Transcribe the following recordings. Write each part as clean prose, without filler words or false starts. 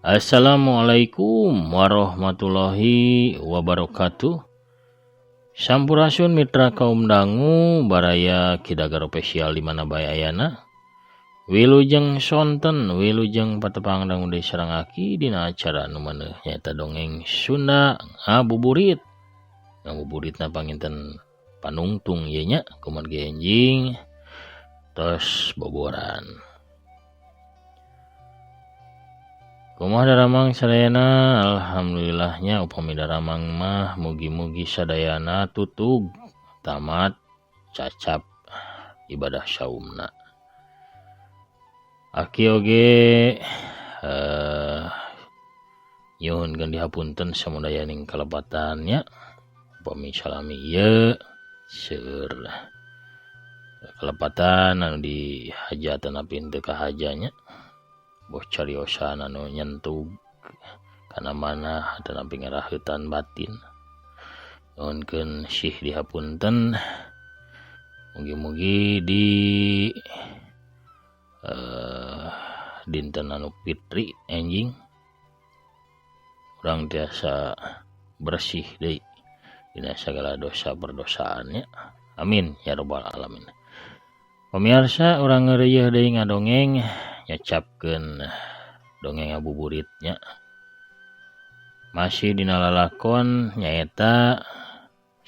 Assalamualaikum warahmatullahi wabarakatuh. Sampurasun mitra kaum dangu baraya Kidagar Official di mana bae ayana. Wilujeng sonten wilujeng patepang dangu deui sareng aki dina acara nu maneuh nyaeta dongeng Sunda ngabuburit. Ngabuburitna panginten panungtung ieu nya kumargi enjing tos boboran. Kumaha daramang sadayana alhamdulillahnya upami daramang mah mugi-mugi sadayana tutug tamat cacap ibadah saumna. Aki oge nyuhunkeun dihapunten samudayaning kalepatannya upami salami ieu seueur kalepatan anu dihajatan api teu kahajanya. Boh cariosan anu nyentuh kana manah atanapi ngaraheutan batin. Nuhunkeun sih dihapunten. Mugi-mugi di dinten anu fitri enjing urang tiasa bersih deui dina sagala dosa perdosaannya. Amin ya rabbal alamin. Pemirsa urang ngeureuyeuh deui ngadongeng nyecapkeun dongeng ngabuburitnya. Masih dina lalakon nyaeta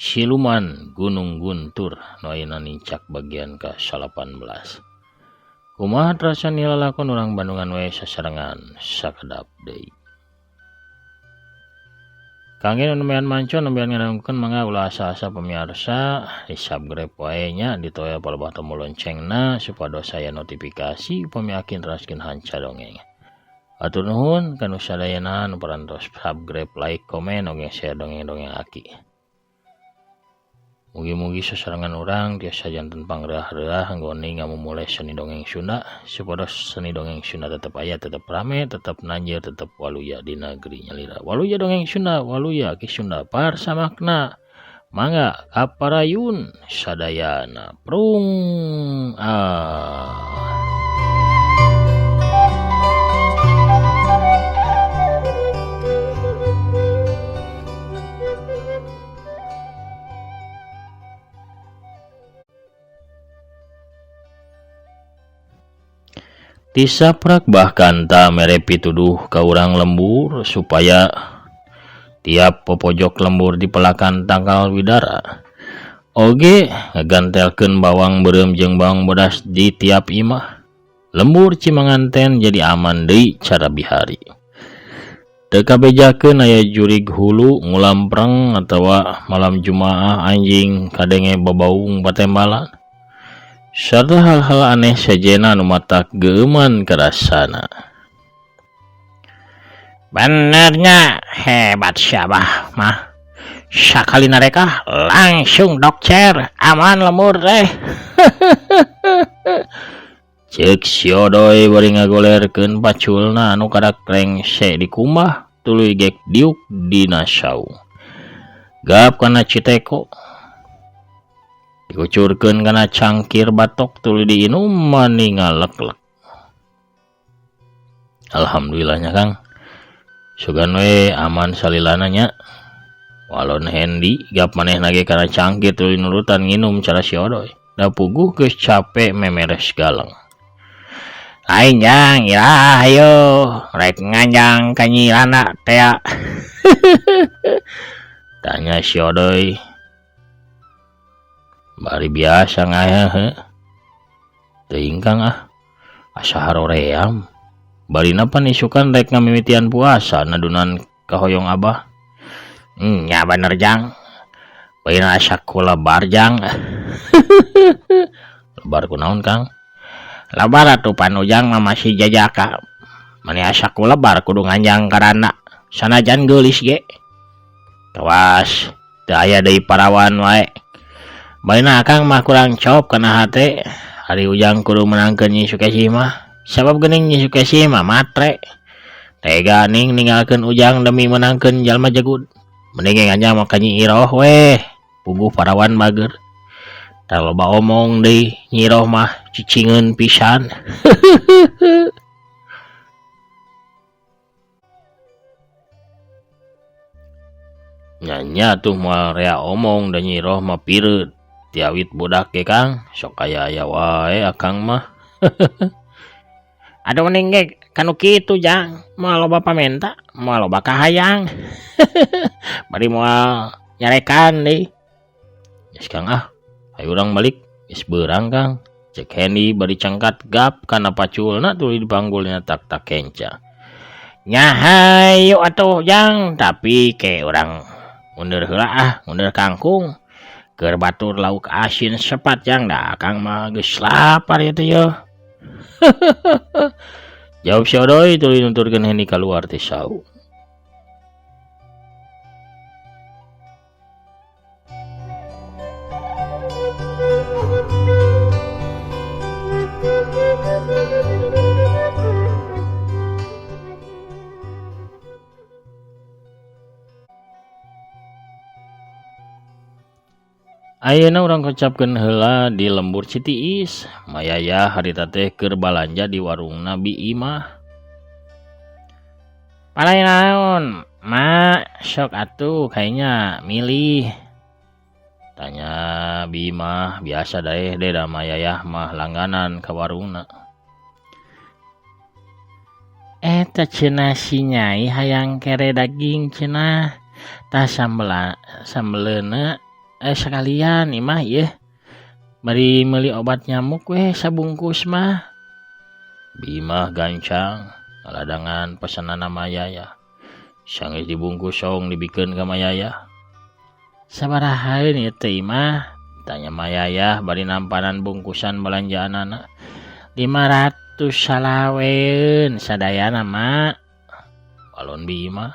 Siluman Gunung Guntur nu ayeuna nincak bagian ka-18. Kumaha terasa ni lalakon urang Bandungan wae sasarengan sakedap deui. Kangge nu nembean manco nembean ngadangukeun mangga ulah asa-asa pemirsa di subscribe wae nya ditoel palebah tombol loncengna supados aya notifikasi upami aki neraskeun hanca dongeng. Hatur nuhun kanu sadayana nu parantos subscribe, like, komen oge share dongeng-dongeng aki. Mugi-mugi sasarengan urang tiasa janten pangreah-reah anggone ngamumule seni dongeng Sunda supados seni dongeng Sunda tetep aya, tetep rame, tetep nanjeur, tetep waluya di negeri nyalira. Waluya dongeng Sunda, waluya Ki Sunda parsamakna. Mangga kaparayun sadayana prung ah. Tisaprak bahkan ta mere pituduh ka urang lembur supaya tiap popojok lembur dipelakan tangkal widara. Oge ngagantelkeun bawang beureum jeung bawang bodas di tiap imah. Lembur Cimanganten jadi aman deui cara bihari. Teu kabejakeun aya jurig hulu ngulampreng atawa malam Jumaah anjing kadenge babaung patembalan. Sarta hal-hal aneh sejena anu matak geueuman karasana. Benernya hebat siabah mah. Sakali nareka langsung dokter aman lembur teh. Ceuk si Odoy bari ngagolerkeun paculna anu kadak rengse dikumbah tuluy gek diuk dina saung. Gap kana citeko. Dikucurkeun kana cangkir batok tuluy diinum mani ngaleklek. Alhamdulillahnya Kang. Sugan we aman salilana nya. Walon Hendi gap manehna ge kana cangkir tuluy nurutan nginum cara si Odoy. Da puguh geus cape memeres galeng. Lain jang, iraha hayo rek nganjang ka Nyi Rana tea. Tanya si Odoy. Bari biasa ngahehe. Teuing Kang ah. Asa haroream. Barina pan isukan rek ngamimitian puasa nadunan kahoyong abah. Nya bener jang. Barina asa ku lebar jang. Lebar kunaon Kang? Lebar atuh pan ujang mah masih jajaka. Mani asa ku lebar kudu nganjang karana. Sanajan geulis ge. Tawas teu aya deui parawan wae. Barina akang mah kurang cop kana hate. Ari ujang kudu menangkeun Nyi Sukesih mah. Sabab geuning Nyi Sukesih mah matre. Tega ning ninggalkeun ujang demi menangkeun jalma jegud. Mending nganjang mah ka Nyi Iroh weh. Puguh parawan bager. Tah loba omong deui Nyi Iroh mah cicingeun pisan. Nya nya tuh moal rea omong da Nyi Iroh mah pireut tiawit budak ge Kang, sok aya-aya wae akang mah. Aduh mending ge kanu kitu Jang, moal loba pamenta, moal loba kahayang. Bari moal nyarekan deui. Geus Kang ah, hayu urang balik, geus beurang Kang. Cek Hendi bari cangkat gap kana paculna tuluy dipanggulna tak-tak kenca. Nya hayu atuh Jang, tapi ke urang mundur heula ah, mundur kangkung. Keur batur lauk asin sepat Jang, da akang mah geus lapar ieu teh yeuh. Jawab si Odoy tuluy nuturkeun Hendi kaluar ti saung. Ayeuna urang kocapkeun heula di lembur Citiis. Mayayah harita teh keur balanja di warungna Bi Imah. Palai naon, Mak, sok atuh kayaknya milih. Tanya Bi Imah, biasa daeh deh da Mayayah mah langganan ka warungna. Eta cenah si Nyai hayang kere daging cenah. Tah sambela sambeleuna sekalian imah ieu. Bari meuli obat nyamuk weh sabungkus mah. Bimah gancang ngaladangan pesanana Mayayah. Sanggeus dibungkus song dibikeun ka Mayayah. Sabarahaeun ieu teh imah? Tanya Mayayah bari nampanan bungkusan balanjaanana. 500 salaweun sadayana mak. Balon Bimah.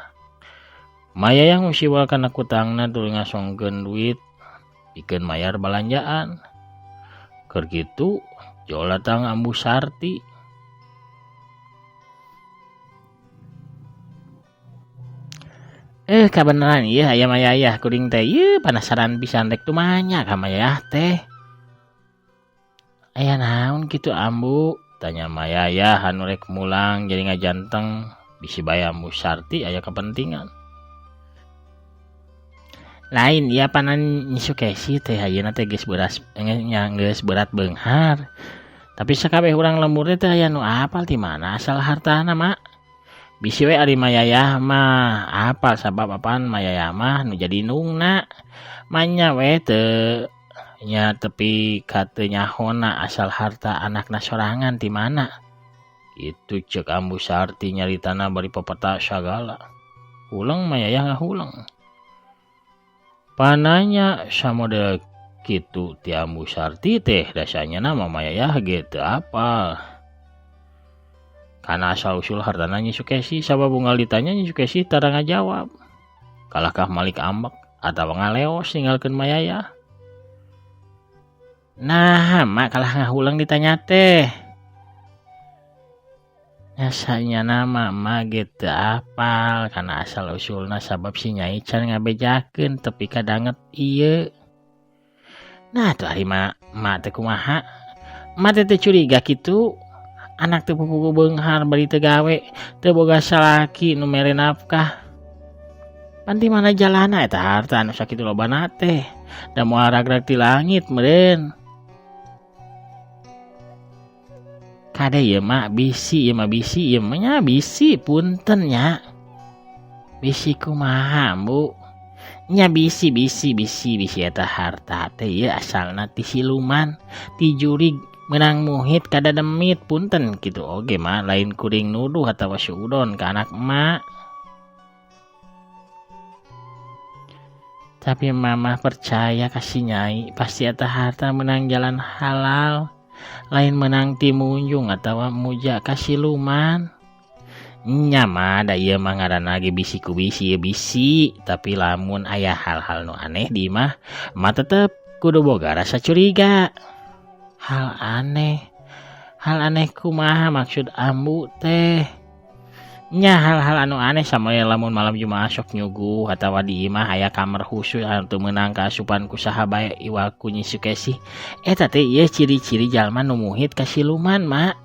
Mayayah ngusiwal kana kutangna tuluy ngasongkeun duit pikeun mayar balanjaan. Keur kitu jol datang Ambu Sarti. Kabeneran ieu aya Mayayah kuring teh ieu panasaran pisan rek tumanya ka Mayayah teh. Aya naon kitu Ambu? Tanya Mayayah anu rek mulang jadi ngajanteng bisi bae Ambu Sarti aya kepentingan. Lain ieu panan Nyi Sukesi teh ayeuna teh geus beras nya geus berat beunghar. Tapi sakabeh urang lembur teh aya nu apal ti mana asal hartana mak. Bisi we ari Mayayah mah apal sabab apaan Mayayah mah nu jadi indungna. Manya we teu nya tepi ka teu nyahona asal harta anakna sorangan ti mana. Kitu ceuk Ambu Sarti nyaritana bari pepeta sagala. Huleng Mayayah ngahuleng. Pananya samodel kitu ti Ambu Sarti teh dasanya nama Mayayah ge teu apal. Kana asal usul hartana Nyi Sukesi sabab unggal ditanya Nyi Sukesi tara ngajawab. Kalahkah malik ambek atawa ngaleos ninggalkeun Mayayah. Nah, mak kalah ngahuleng ditanya teh. Nyasanya nama emak ge teu apal kana asal usulna sabab si Nyai can ngabejakeun tepi ka danget ieu. Nah tuh ari mak emak teh kumaha? Emak teh teu curiga kitu. Anak teu pupugu beunghar bari teu gawe, teu boga salaki nu mere nafkah. Pan ti mana jalana eta harta anu sakitu lobana teh? Da moal ragrag ti langit meureun. Kade ieu mah bisi, ieu mah bisi, ieu mah nya bisi punten nya. Bisi kumaha, Bu? Nya bisi bisi bisi bisi eta harta teh ieu asalna ti siluman, ti jurig menang muhit kada demit punten kitu oge mah lain kuring nuduh atawa suudon ka anak emak. Tapi mamah percaya ka si Nyai pasti eta harta menang jalan halal, lain menang ti munjung atawa muja ka siluman. Nya mah da ieu mah ngaranna ge bisi ku bisi ieu bisi, tapi lamun aya hal-hal nu aneh di imah mah tetep kudu boga rasa curiga. Hal aneh, hal aneh kumaha maksud ambu teh? Nya hal-hal anu aneh sama ya lamun malam Jumaah sok nyuguh atawa di imah aya kamar khusus anu teu meunang kaasupan ku saha bae iwal ku Nyi Sukesi. Eta teh ieu ciri-ciri jalma nu muhit ka siluman, Mak.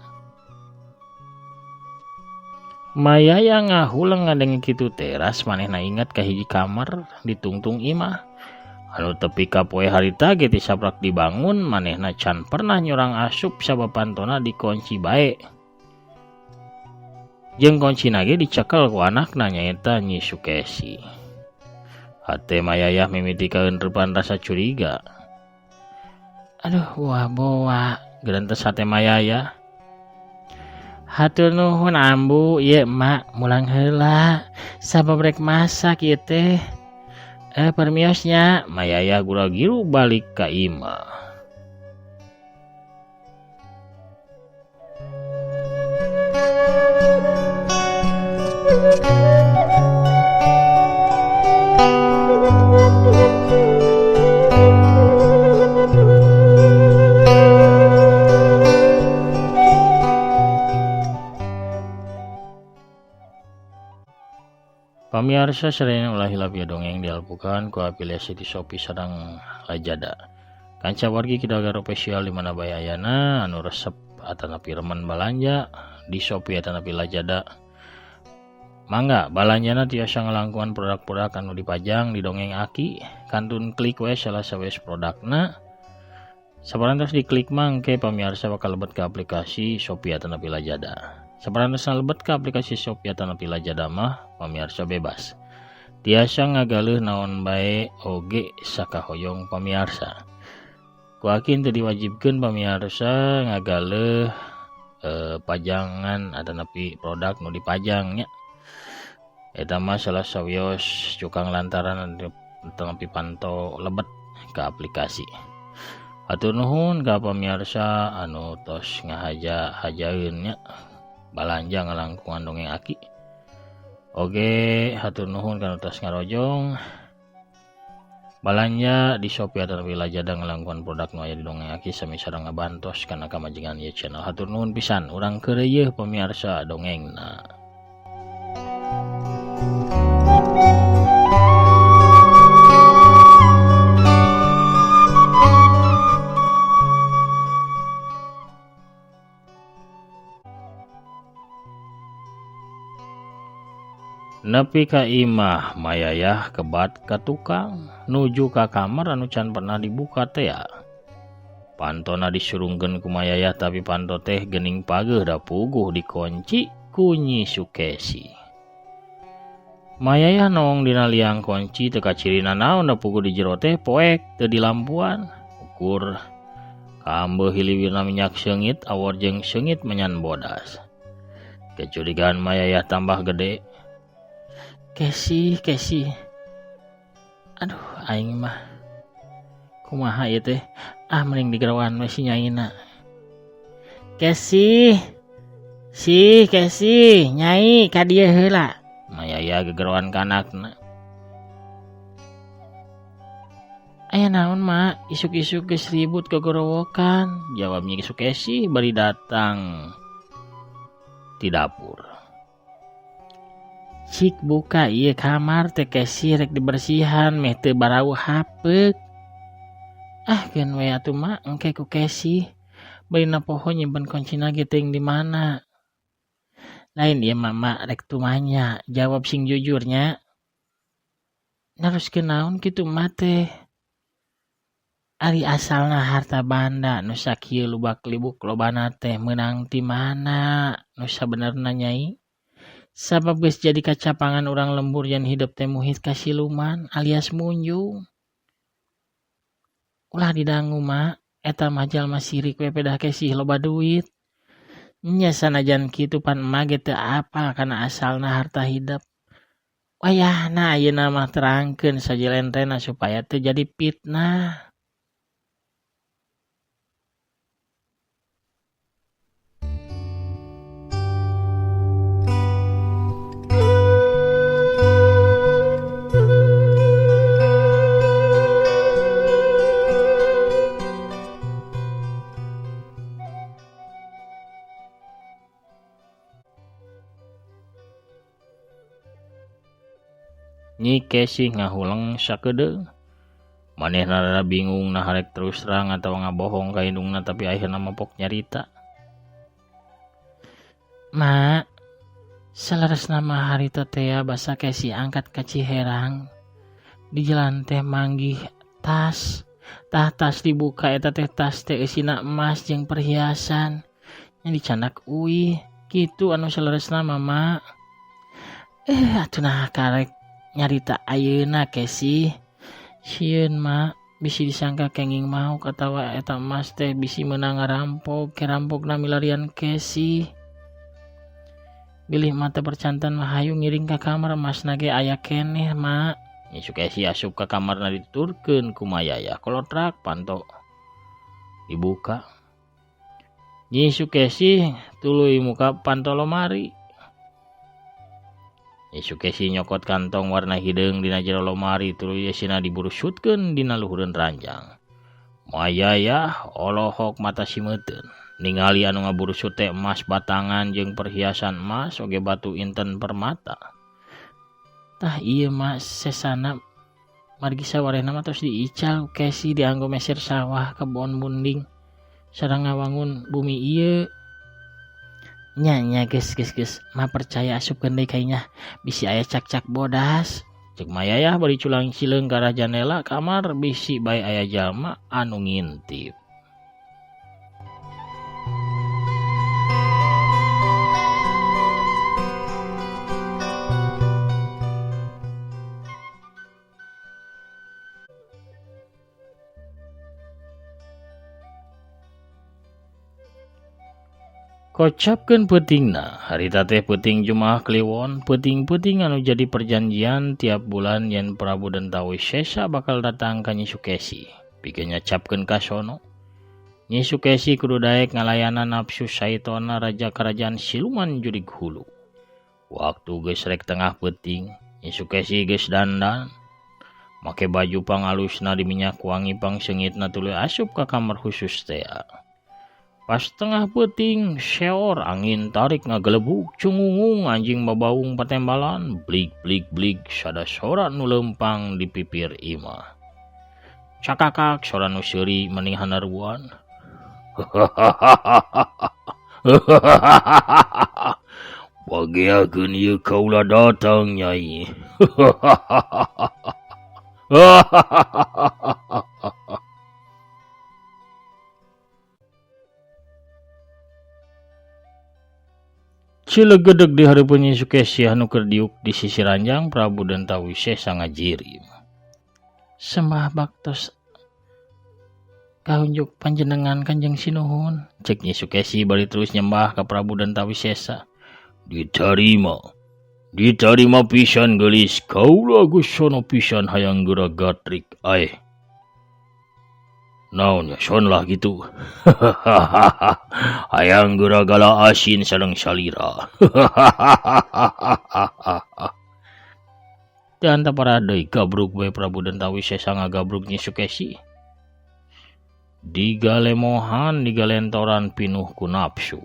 Mayaya ngahuleng ngadenge kitu teh ras manehna inget ka hiji kamar di tungtung imah. Anu tepi ka poe harita ge ti saprak dibangun manehna can pernah nyorang asup sabab pantona dikunci bae. Jeung kuncina ge dicekel ku anakna nyaeta Nyi Sukesi. Hate Mayayah mimiti kaeunreupan rasa curiga. Aduh wah boa gerentes hate Mayayah. Hatur nuhun ambu ieu emak mulang heula sabab rek masak ieu teh. Permios nya Mayayah gura-giru balik ka imah. Pamiarsa sadayana ulah hilap ieu dongeng dialpukan ku afiliasi ti Shopee sareng Lazada. Kanca wargi Kidal Garut Official di mana bae ayana anu resep atanapi remen balanja di Shopee atanapi Lazada. Mangga balanjana tiasa ngalangkungan produk-produk anu dipajang di dongeng Aki. Kantun klik we salah sawios produkna. Saparantos diklik mangke pamiarsa bakal lebet ke aplikasi Shopee atanapi Lazada. Saparantos lebet ke aplikasi Shopee atanapi Lazada mah pamiarsa bebas. Tiasa ngagaleuh naon bae oge sakahoyong pamiarsa. Ku Aki teu diwajibkeun pamiarsa ngagaleuh pajangan atanapi produk nu dipajang nya. Eta mah salah sawios cukang lantaran atanapi panto lebet ke aplikasi. Hatur nuhun ka pamiarsa anu tos ngahaja-hajaeun nya balanja ngalangkungan dongeng Aki. Oge hatur nuhun kana tos ngarojong balanja di Shopee atanapi Lazada ngalangkungan produk nu aya di dongeng Aki sami sareng ngabantos kana kamajengan ieu channel. Hatur nuhun pisan urang keureuyeun pamiarsa dongengna. Nepi ka imah Mayayah kebat ka tukang nuju ka kamar anu can pernah dibuka tea. Pantona disurungkeun ku Mayayah tapi panto teh geuning pageuh da puguh dikunci ku Nyi Sukesi. Mayayah noong dina liang kunci teu kacirina naon da puguh di jero teh poek teu dilampuan. Ukur kaambeuh hiliwirna minyak seungit awor jeung seungit menyan bodas. Kecurigaan Mayayah tambah gede. Kesi, Kesi. Aduh, aing mah. Kumaha ieu teh? Ah, mending digeroan we si nyaina. Kesi. Si, Kesi, nyai ka dieu heula. Mayaya gegeroan ka anakna. Aya naon, Mak? Isuk-isuk geus ribut gogorowokan. Jawab Nyi Sukesi bari datang ti dapur. Cik buka ieu kamar teh Kesi rek dibersihan meh teu barau hapeuk. Ah keun we atuh Mak engke ku Kesi. Barina poho nyimpen kuncina ge teuing di mana. Lain ieu mah Mak rek tumanya, jawab sing jujurnya. Naruskeun naon kitu Mak teh? Ari asalna harta banda nu sakieu lubak libuk lobana teh meunang ti mana nu sabenerna nyai? Sabab geus jadi kacapangan urang lembur yen hidep teh muhit ka siluman alias munjung. Ulah didangu Mak, eta mah jalma sirik we pedah Kesih loba duit. Nya sanajan kitu pan emak ge teu apal kana asalna harta hidep. Wayahna ayeuna mah terangkeun sajelentrena supaya teu jadi fitnah. Nyi Kesi ngahuleng sakedeung. Manehna rada bingung nah rek terus terang atawa ngabohong ka indungna tapi akhirna mapok nyarita. Mak, Saleresna mah harita tea basa Kesi angkat ka Ciherang. Di jalan teh manggih tas. Tah tas dibuka eta teh tas teh eusina emas jeung perhiasan. Nya dicandak uih. Kitu anu saleresna mah Mak. Atuh nah karek nyarita ayeuna Kesi. Sieun Mak bisi disangka kenging mauk atawa eta emas teh bisi meunang ngarampok ke rampokna milarian Kesi. Bilih mata percantan mah hayu ngiring ka kamar emasna ge aya keneh Mak. Nyi Sukesi asup ka kamarna dituturkeun ku Mayayah kolotrak panto dibuka. Nyi Sukesi tuluy muka panto lomari. Nyi Sukesi nyokot kantong warna hideung dina jero lomari tuluy eusina diburusutkeun dina luhureun ranjang. Mayayah olohok mata simeuteun. Ningali anu ngaburusut teh emas batangan jeung perhiasan emas oge batu inten permata. Tah ieu mah sesana margi sawarehna mah tos diical Kesi dianggo meser sawah kebon munding sareng ngawangun bumi ieu. Nya nya geus geus geus mah percaya asupkeun deui ka inyah bisi aya cak-cak bodas. Ceuk Mayayah bari culang cileung ka arah jandela kamar bisi bae aya jalma anu ngintip. Kocapkeun peutingna, harita teh peuting Jumaah Kliwon, peuting-peuting anu jadi perjanjian tiap bulan yen Prabu Dentawisesa bakal datang ka Nyi Sukesi. Pikeun nyacapkeun ka sono. Nyi Sukesi kudu daek ngalayanan nafsu saitona raja kerajaan siluman jurig hulu. Waktu geus rek tengah peuting, Nyi Sukesi geus dandan, make baju pangalusna diminyak wangi pangsengitna tuluy asup ka kamar khusus tea. Pas tengah peuting, seor angin tarik ngagelebug cungungung anjing babaung patembalan, blig blig blig sada sora nu leumpang di pipir imah. Cakakak sora nu seuri meni hanaruan. Bageakeun ieu kaula datang nyai. Cilegedeg di hareupeun Nyi Sukesi anu keur diuk di sisi ranjang Prabu Dentawisesa ngajirim. Sembah baktos kahunjuk panjenengan Kanjeng Sinuhun, cek Nyi Sukesi bari terus nyembah ka Prabu Dentawisesa. Ditarima. Ditarima pisan geulis kaula geus sono pisan hayang geura gatrik aeh. Naon ya son lah gitu. Hayang geura gala asin sareng salira. Teu antapara deui gabrug bae Prabu Dentawisesa ngagabrug Nyi Sukesi. Digalemohan digalentoran pinuh ku nafsu.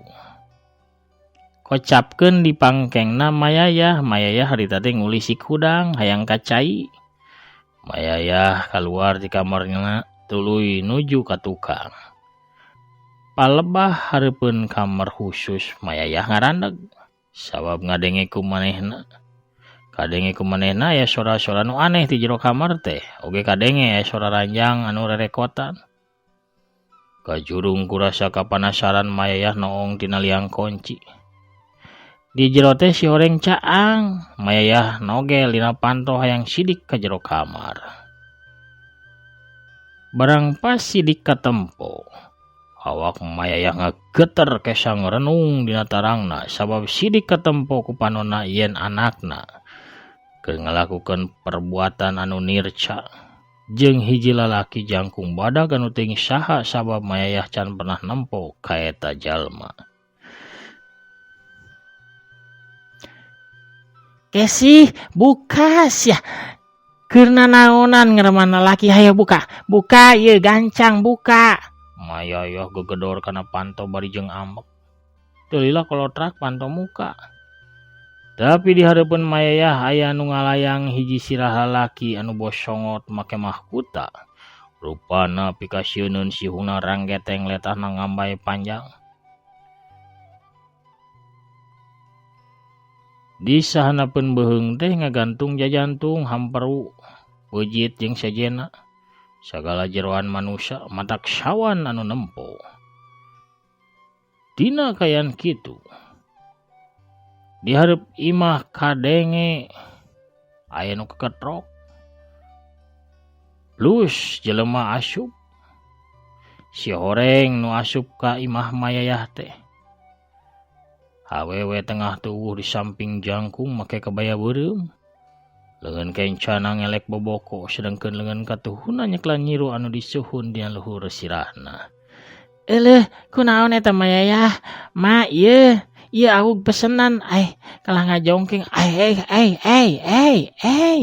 Kocapkeun di pangkengna Mayayah, Mayayah harita teh ngulisik hudang hayang ka cai. Mayayah kaluar ti kamarna tuluy nuju ka tukang. Palebah hareupeun kamar khusus Mayayah ngarandeg sabab ngadenge ku manehna. Kadenge ku manehna aya sora-sora nu aneh ti jero kamar teh, oge kadenge aya sora ranjang anu rerekotan. Kajurung kurasa kapanasaran Mayayah noong tina liang kunci. Di jero teh si horeng caang, Mayayah nogel dina panto hayang sidik ka jero kamar. Barang pas sidik katempo, awak Mayayah ngageter kesang renung dina tarangna sabab sidik katempo ku panonna yen anakna keur ngalakukeun perbuatan anu nirca jeung hiji lalaki jangkung badag anu teuing saha sabab Mayayah can pernah nempo ka eta jalma. Kesi, buka sia. Keur nanaonan ngereman lalaki hayo buka. Buka ieu gancang buka. Mayayah gegedor kana panto bari jeung ambek. Teu lila kolotrak panto muka. Tapi di hareupeun Mayayah aya anu ngalayang hiji sirah lalaki anu bosongot make mahkuta. Rupana pikasieuneun sihungna ranggeteng letahna ngambay panjang. Di sahanapeun beuheung teh ngagantung jajantung hamperu peujit jeung sejenna. Sagala jeroan manusia matak sawan anu nempo. Dina kaayaan kitu di hareup imah kadenge aya nu keketrok plus jelema asup. Si horeng nu asup ka imah Mayayah teh. Awewe tengah tuwuh di samping jangkung make kebaya beureum. Leungeun kencana ngelek boboko sedengkeun leungeun katuhuna nyeklan nyiru anu disuhun dina luhur sirahna. Eleuh, kunaon eta Mayayah? Ma ieu, ieu awug pesenan ai kalah ngajongking ai ai ai ai ai.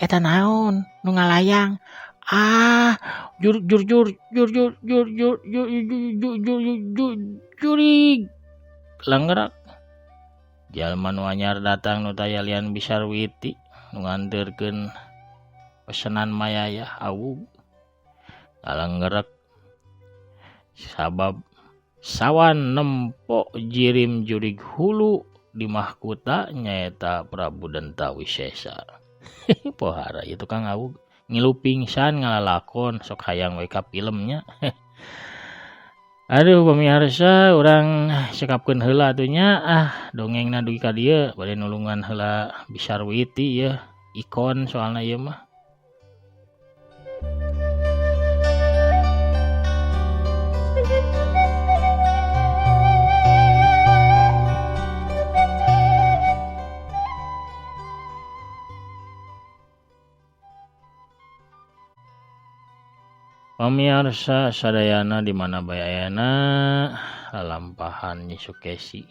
Eta naon nu ngalayang? Ah, jur jur jur jur jur jur jur jur jur jur jur jurig. Langgerak. Jalma nu anyar datang nu taya lian Bisarwiti nu nganterkeun pesenan Mayayah awug. Ngalanggerak sabab sawan nempo jirim jurig hulu di mahkuta nyaeta Prabu Dentawisesa. Pohara ieu tukang awug ngilu pingsan ngalalakon sok hayang we ka filmnya. Aduh pemirsa, urang cekapkeun heula atuh nya, ah dongengna dugi ka dieu bade nulungan heula Bisarwiti yeuh ikon soalna ieu mah. Pamiarsa sadayana di mana bae ayana lalampahan Nyi Sukesi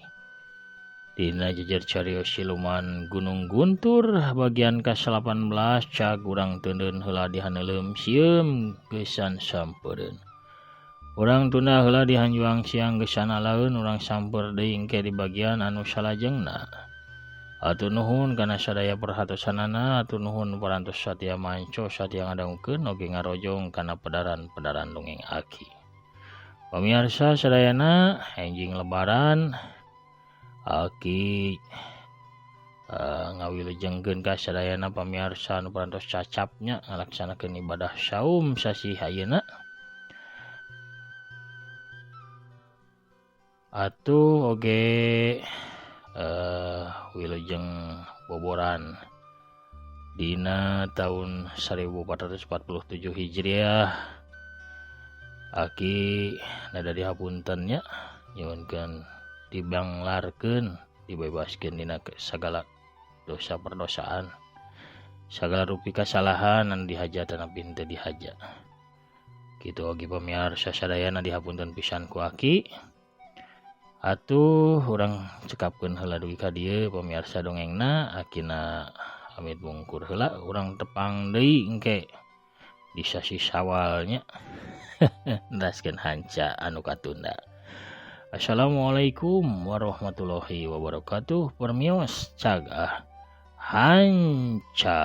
dina jejer carios siluman Gunung Guntur bagian ka-18 cag urang teuneun heula dihaneuleum sieum geusan sampeureun. Urang tunda heula dihanjuang siang geusan alaeun urang samper deui engke di bagian anu salajengna. Hatur nuhun kana sadaya perhatosanana, hatur nuhun parantos satia manco satia ngadangukeun oge ngarojong kana pedaran-pedaran dongeng Aki. Pamiarsa sadayana enjing lebaran Aki ngawilujengkeun ka sadayana pamiarsa anu parantos cacapnya ngalaksanakeun ibadah saum sasih ayeuna. Atuh oge wilujeng boboran dina tahun 1447 Hijriah. Aki nada dihapunten nya, nyuhunkeun dibanglarkeun, dibebaskeun dina sagala dosa perdosaan, sagala rupi kasalahan anu dihaja tanapi henteu dihaja. Kitu oge pamiarsa sadayana dihapunten pisan ku Aki. Atuh urang cekapkeun heula dugi ka dieu pamiarsa dongengna, akina amit mungkur heula urang tepang deui engke di sasi Syawalnya. Neraskeun hanca anu katunda. Assalamualaikum warahmatullahi wabarakatuh. Permios cagah hanca.